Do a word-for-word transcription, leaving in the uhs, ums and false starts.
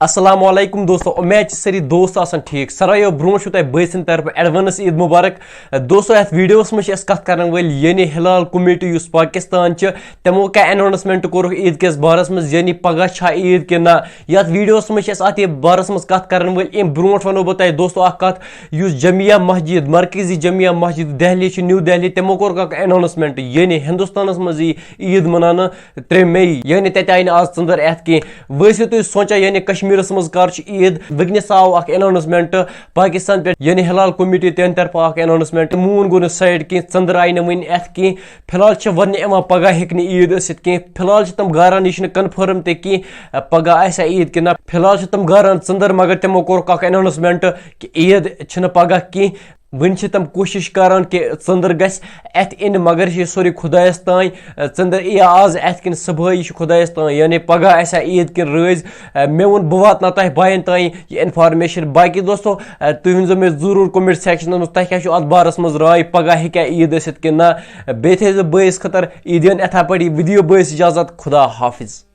السلام علیکم دوستو، امید چھِ سٲری دوست آسان ٹھیٖک۔ ساروِیو برونٛٹھ چھُو تۄہہِ بٲے سٕنٛدِ طرفہٕ advance عید مبارک۔ دوستو، یتھ videoس منٛز چھِ أسۍ کتھ کرن وٲلۍ یعنی ہلال committee یُس پاکستان چھِ، تِمو کیٛاہ announcement کوٚرُکھ عید کِس بارس منٛز، یعنی پگاہ چھا عید کِنہٕ نہ۔ یتھ videoس منٛز چھِ أسۍ اتھ یہِ بارس منٛز کتھ کرن وٲلۍ۔ امہِ برونٛٹھ ونو بہٕ تۄہہِ دوستو اکھ کتھ، یُس جمعیہ مسجد، مرکزی جمعیہ مسجد دہلی چھِ، نیو دہلی، تِمو کوٚرُکھ اکھ announcement، یعنی ہندوستانس منٛز یی عید مناونہٕ ترٛےٚ مئی، یعنی تتہِ آیہِ نہٕ آز ژٔنٛدٕر یتھ کینٛہہ۔ وۄنۍ ٲسِو تُہۍ سونٛچان، یعنی کشمیرس منٛز کر چھِ عید؟ وٕنکیٚنس آو اکھ announcement پاکستان پٮ۪ٹھ، یعنی ہلال committee تہنٛدِ طرفہٕ اکھ announcement۔ موٗن گوٚو نہٕ side کینٛہہ، ژٔنٛدٕر آیہِ نہٕ وٕنہِ یتھ کینٛہہ۔ فی الحال چھِ وننہٕ یِوان پگاہ ہیٚکہِ نہٕ عید ٲسِتھ کینٛہہ۔ فی الحال چھِ تِم گاران، یہِ چھُنہٕ confirm تہِ کینٛہہ پگاہ آسیا عید کِنہٕ نہ۔ فی الحال چھِ تِم گاران ژٔنٛدٕر، مگر تِمو کوٚرُکھ اکھ announcement کہِ عید چھِنہٕ پگاہ کینٛہہ۔ وٕنہِ چھِ تِم کوٗشِش کران کہِ ژٔنٛدٕر گژھِ اَتھِ اِنہِ، مگر یہِ چھِ سورُے خۄدایَس تام۔ ژٔنٛدٕر یی آز اَتھِ کِنہٕ صُبحٲے، یہِ چھُ خۄدایَس تام، یعنی پگاہ آسہِ ہا عیٖد کِنہٕ رٲزۍ۔ مےٚ ووٚن، بہٕ واتناو تۄہہِ بایَن تام یہِ information۔ باقٕے دوستو، تُہۍ ؤنۍزیو مےٚ ضروٗر comment sectionَس منٛز، تۄہہِ کیٛاہ چھُو اَتھ بارَس منٛز راے، پگاہ ہیٚکیٛاہ عیٖد ٲسِتھ کِنہٕ نہ؟ بیٚیہِ تھٲیزیو بٲیِس خٲطرٕ عیٖدیَن یِتھَے پٲٹھۍ یہِ video۔ بٲیِس اِجازت، خدا حافظ۔